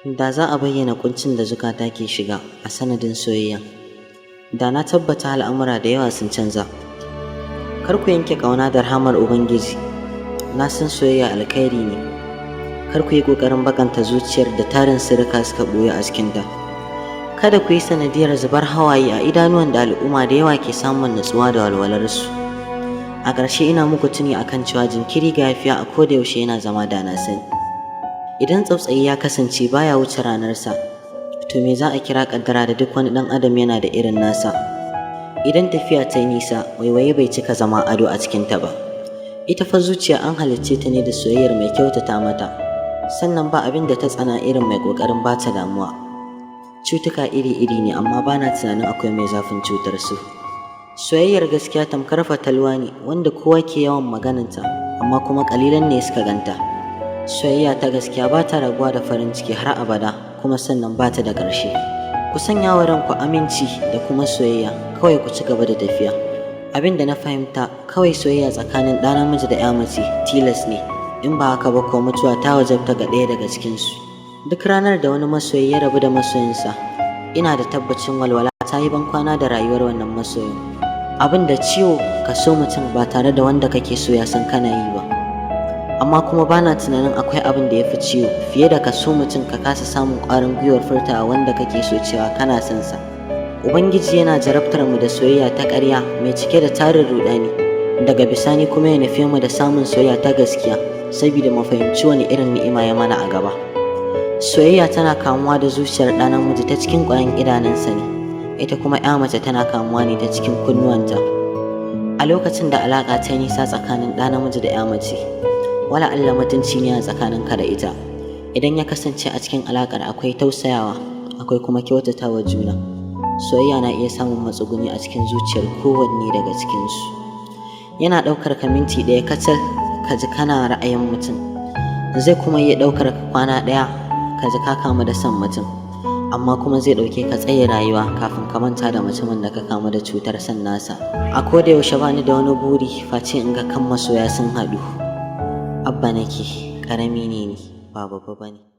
Da za a bayyana ƙuncin da zukata ke shiga a sanadin soyayya, da na tabbata al'amura da yawa sun canza. Kar ku yanke ƙauna da rahamar Ubangiji, na san soyayya alkhairi ne. Kar ku yi ƙoƙarin bakanta zuciyar da tarin sirrika suka ɓoye a cikinta. Kada ku yi sanadiyar zubar hawaye a idanuwan da al'umma da yawa ke samun natsuwa da walwalarsu. A ƙarshe, ina muku tuni akan cewa jinkiri ga yafiya a koda yaushe yana zama da na sani. Idan tsautsayi ya kasance baya wuce ranarsa, to me za a kira ƙaddara da duk wani ɗan adam yana da irin nasa? Idan tafiya ta yi nisa, waiwaye bai cika zama ado a cikinta ba. Ita fa zuciya an halicce ta ne da soyayyar mai kyautata mata, sannan ba abin da ta tsana irin mai ƙoƙarin ba ta damuwa. Cutuka iri-iri ne, amma bana tunanin akwai mai zafin cutar su. Soyayyar gaskiya tamkar fatalwa ne wanda kowa ke yawan magananta, amma kuma ƙalilan ne suka ganta. Soyayya ta gaskiya ba ta rabuwa da farin ciki har abada, kuma sannan ba ta da ƙarshe. Ku sanya wa ranku aminci da kuma soyayya, kawai ku ci gaba da tafiya. Abin da na fahimta kawai, soyayya tsakanin ɗa namiji da 'ya mace tilas ne, in ba haka ba ko mutuwa ta wajabta ga ɗaya daga cikinsu. Duk ranar da wani masoyi ya rabu da masoyinsa, ina da tabbacin walwala ta yi bankwana da rayuwar wannan masoyin. Abin da ciwo ka so mutum ba tare da wanda kake so ya san kana yi ba. Amma kuma bana tunanin akwai abin da ya fi ciwo fiye da ka so mutum ka kasa samun ƙwarin gwiwar furtawa wanda kake so cewa kana son sa. Ubangiji yana jarabtar mu da soyayya ta ƙarya mai cike da tarin ruɗani, daga bisani kuma ya nufe mu da samun soyayya ta gaskiya, saboda mu fahimci wani irin ni'ima ya mana a gaba. Soyayya tana kamuwa da zuciyar ɗa namiji ta cikin ƙwayan idanunsa ne, ita kuma 'ya mace tana kamuwa ne ta cikin kunnuwanta. A lokacin da alaƙa ta nisa tsakanin ɗa namiji da 'ya mace, wala Allah mutunci ne a tsakaninka da ita. Idan ya kasance a cikin alaƙar akwai tausayawa, akwai kuma kyautatawa juna, soyayya na iya samun matsuguni a cikin zuciyar kowanne daga cikinsu. Yana ɗaukar ka minti 1 kacal ka ji kana ra'ayin mutum, zai kuma iya ɗaukar ka kwana 1 ka ji ka kamu da son mutum, amma kuma zai ɗauke ka tsayin rayuwa kafin ka manta da mutumin da ka kamu da cutar son nasa. A koda yaushe bani da wani buri face in ga kan masoya sun haɗu. Abba nake, ƙarami ne ni, ba babba bane.